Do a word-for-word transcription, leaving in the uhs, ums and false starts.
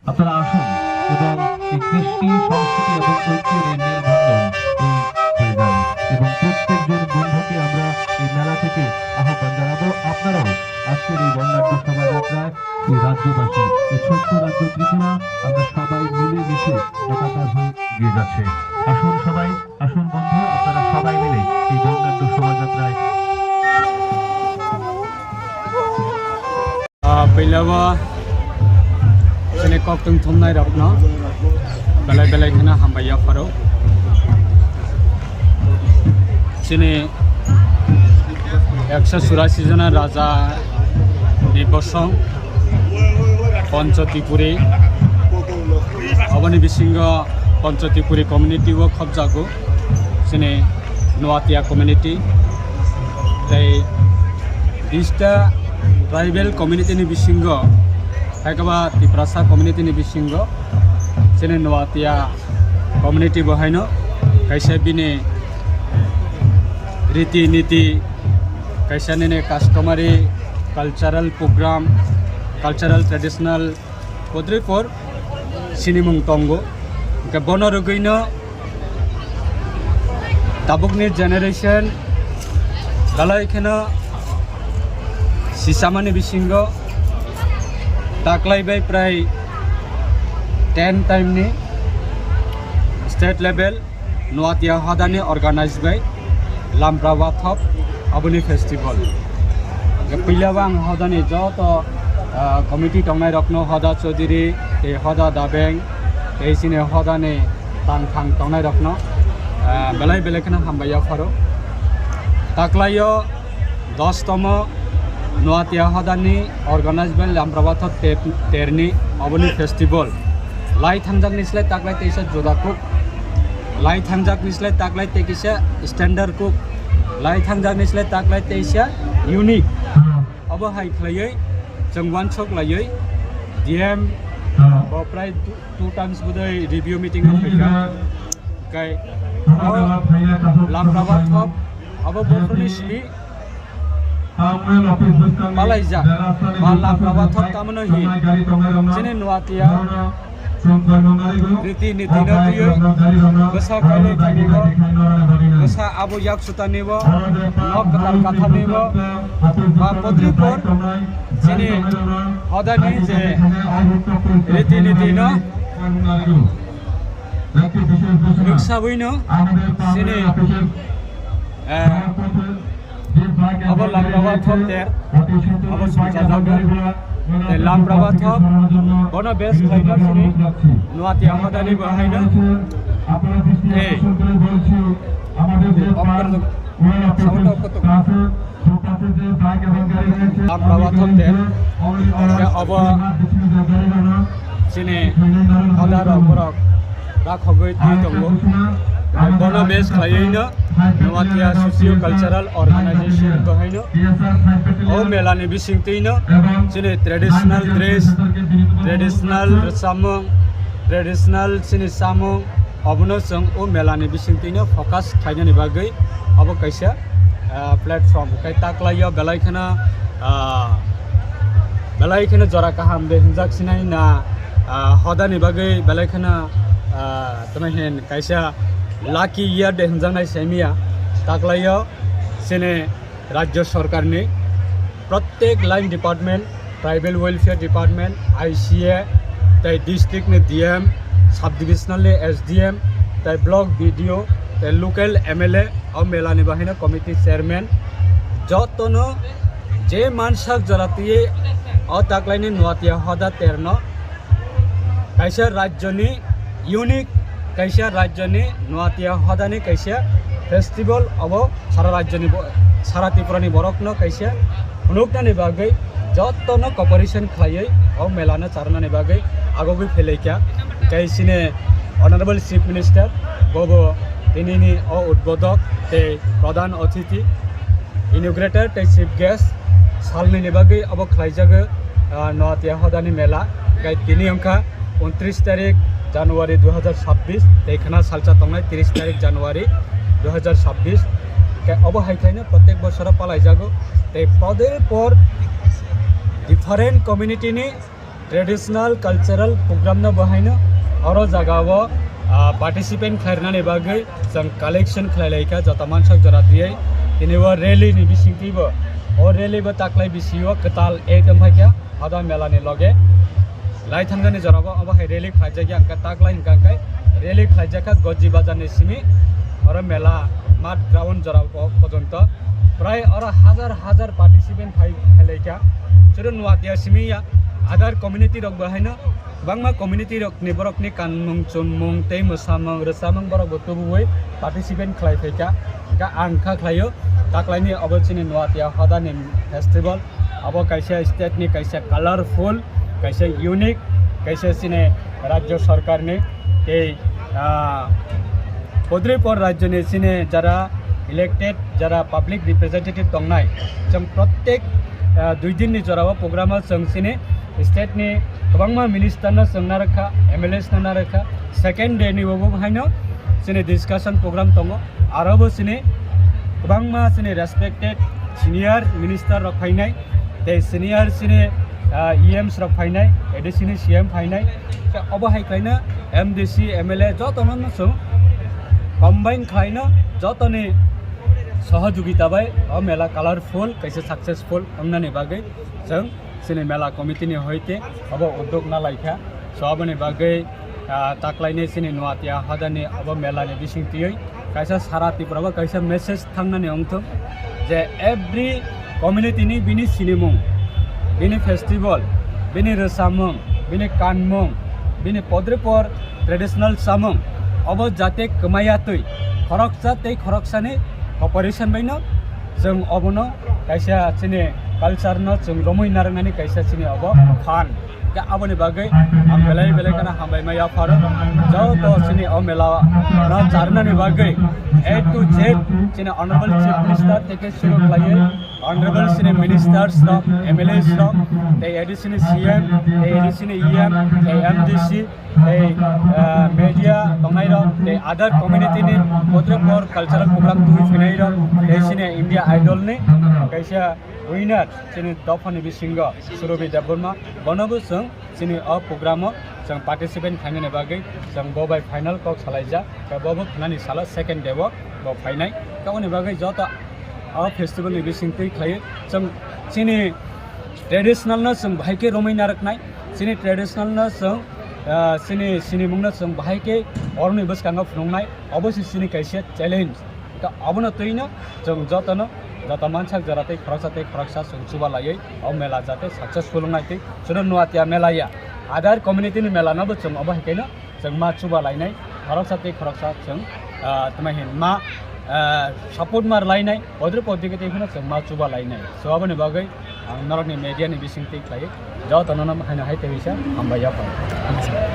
আপনারা আসুন এবং এই কৃষ্টি, সংস্কৃতি এবং ঐক্যের এই মেলবন্ধন এই হয়ে যান। এবং প্রত্যেকজন বন্ধুকে আমরা এই মেলা থেকে আহ্বান জানাবো, আপনারাও আজকের এই বর্ণাঢ্য শোভাযাত্রায় এই রাজ্যবাসী, এই ছোট্ট রাজ্য ত্রিপুরা, আমরা সবাই মিলেমিশে একাকার হয়ে এগিয়ে যাচ্ছে। আসুন সবাই, আসুন বন্ধু, আপনারা সবাই মিলে এই বর্ণাঢ্য শোভাযাত্রায়। Ah, puilao chini koktwng thumnai rokno belai belai kheno hambai yapharo. Chini ekso churasi jona raja ni bosong Pancho Tripuri, aboni bisingo Pancho Tripuri community o khobjago chini Noatia community, tei bista tribal community ni bisingo, hai khe ba Tiprasa community ni bisingo chini Noatia community bo haino kaisa bini riti niti, kaisa nini customary cultural program, cultural traditional podripor sinimung tongo. Hingke bono rwgwino tabukni generation belai kheno sisamani bisingo taklai bai prai ten time ni state level Noatia hodani organize bai Lamprabhathop aboni festival. Puila bo ang hodani joto, ah, committee tongnai rokno, hoda Chaudhary, tei hoda Dabeng, tei chini hodani tang thang tongnai rokno, ah, belai belai kheno hambai yapharo. Taklaio dos tomo Noatia hodani organize bai Lamprabhathop te-, terni oboni festival. Lai thangjak ni slai taklai teisa juda kuk. Lai thangjak ni slai taklai teisa standard kuk. Lai thangjak ni slai taklai teisa unique. Obo hai khlaiwi chwng wansok laiwi D M bo prai two, two times bodoi review meeting o phaikha. Kai o Lamprabhathop abo bohroni simi palaijak ba Lamprabhathop tamano hi chini Noatia riti niti no twiwi bwsa kainwi thangnibo, bwsa abo yak sutanibo, nok kwtal katharnibo, ba podripor chini hodani je riti niti no rwksabwino chini, eh, abo Lamprabhathop ter, abo songchajago. Tei Lamprabhathop bono bes khlaima sini Noatia hodani bo haino. Tei okor, sabota okor tong. Lamprabhathop ter, hingke obo chini hoda rok borok rakhogwi twi tongo. Bono base khlaiwino Noatia Socio Cultural Organization bo haino o mela ni bisingtwino chini traditional dress, traditional rwchapmung, traditional chini chamung, obono chwng o mela ni bisingtwino focus khlainani bagwi obo kaisa, ah, platform. Tei taklaio belai kheno, ah, belai kheno jora kaham de hinjak sinai na, ah, hodani bagwi belai kheno, ah, tamo hin kaisa lucky year de hinjaknai saimia. Taklaio chini Rajya Sarkarni protek line department, Tribal Welfare Department, I C A, tei district ni D M, sub divisional ni S D M, tei block B D O, tei local M L A, o mela ni bahai no committee chairman, joto no je mansak jora twi o taklai ni Noatia hoda terno kaisa rajyoni unique, kaisa rajyoni Noatia hodani kaisa festival, obo sara rajyoni bo-, sara Tripurani borokno kaisa phunuknani bagwi jotono cooperation khlaiwi o melano charwnani bagwi agogwi phelaikha. Tei chini Honorable Chief Minister bobo tinini o udbodhok tei pradhan athithi, inaugurator tei chief guest salnwini bagwi obo khlaijago, ah, Noatia hodani mela. Tei tini wngkha untris tarik January dui hazar sabbish, tei khna salsa tongnai tris tarik January dui hazar sabbish. Tei obo hai khaino protek bosoro palaijago. Tei podre por different community ni Traditional cultural program no bahaino oro jaga o, ah, participant khlairnani bagwi chwng collection khlai laikha jota mansak jora tiyai. Tini o rally ni bisingtwi bo, o rally bo taklai bisi o kwtal ekdom phaikha hoda mela ni loge. Lai thangjani jora bo obo hai rally khlaijak ya hwnkha taklai hwnkha hwnkhe rally khlaijakha Gojji Bazar ni simi oro mela mat ground jora o pojonto prai oro hajar hajar participant phai phailaikha. Chwrwng Nuatia simi ya other community rok bo haino kwbangma community rok ni borok ni kanmung chunmung tei mwsamung rwsamung borok bo tubuwi participant khlai phaikha. Hwnkhe ang kha khlaio taklaini obo chini Nuatia hoda ni festival. Abo kaisa state ni kaisa colorful, kaisa unique, kaisa chini rajya sarkar ni tei, ah, Podripur rajya ni chini jara elected, jara public representative tongnai, chwng protek, ah, dui din ni jora o program o chwng chini state ni kwbangma minister no chwng narwkha, M L As no narwkha. Second day ni bo bo haino chini discussion program tongo. Aro bo chini kwbangma chini respected senior minister rok phainai, tei senior chini, ah, E Ms rok phainai, A D C ni C M phainai. Tei obo hai khlaina M D C, M L A jotono no chwng combine khlaino jotoni sohojogita bai o mela colorful kaisa successful wngnani bagwi chwng chini mela committee ni hoite obo uddog na laikha. So aboni bagwi, ah, taklaini chini Nuatia hodani abo mela ni bising twiwi kaisa sara Tripura bo kaisa message thangnani wngthok je every community ni bini sinimung, bini festival, bini rwchapmung, bini kanmung, bini podrepor traditional chamung obo jate kwmaya twi khoroksa tei khoroksani cooperation baino chwng obono kaisa chini culture no chwng romwi narwknani kaisa chini obo phan. Khe aboni bagwi ang belai belai kheno hambai ma yapharo. Joto chini o mela no charwnani bagwi A to Z chini Honorable Chief Minister theke suru khlaiwi Honorable chini Ministers rok, M L As rok, tei A D C ni C M, tei A D C ni E M, tei M D C, tei, ah, media tongnai rok, tei other community ni podrepor cultural program tubui phinai rok, tei chini India Idol ni kaisa winner chini dophani bisingo Surobi Debbarma, bono bo chwng chini o program o chwng participant khainani bagwi chwng bo bai final kok salaijak, tei bo bo khnani salo second day o bo phainai. Tamoni bagwi joto o festival ni bising twi khlaiwi chwng chini traditional no chwng bahai khe romwi narwknai, chini traditional no chwng, ah, chini sinimung no chwng bahai khe oroni bwskango phunuknai, obo se chini kaisa challenge. Khe obono twino chwng jotono, joto mansak jora tei khoroksa tei khoroksa chwng chuba laiwi o mela jate successful wngnai tei chwrwng Nuatia mela ya other community ni mela no bo chwng obo hai khe no chwng ma chuba lainai, khoroksa tei khoroksa chwng, ah, tma hin ma, ah, support ma rwlainai, podre podre khe tei phano chwng ma chuba lainai. So aboni bagwi ang norokni media ni bising twi khlaiwi jotono no haino hai tei bisa hambai ya phano.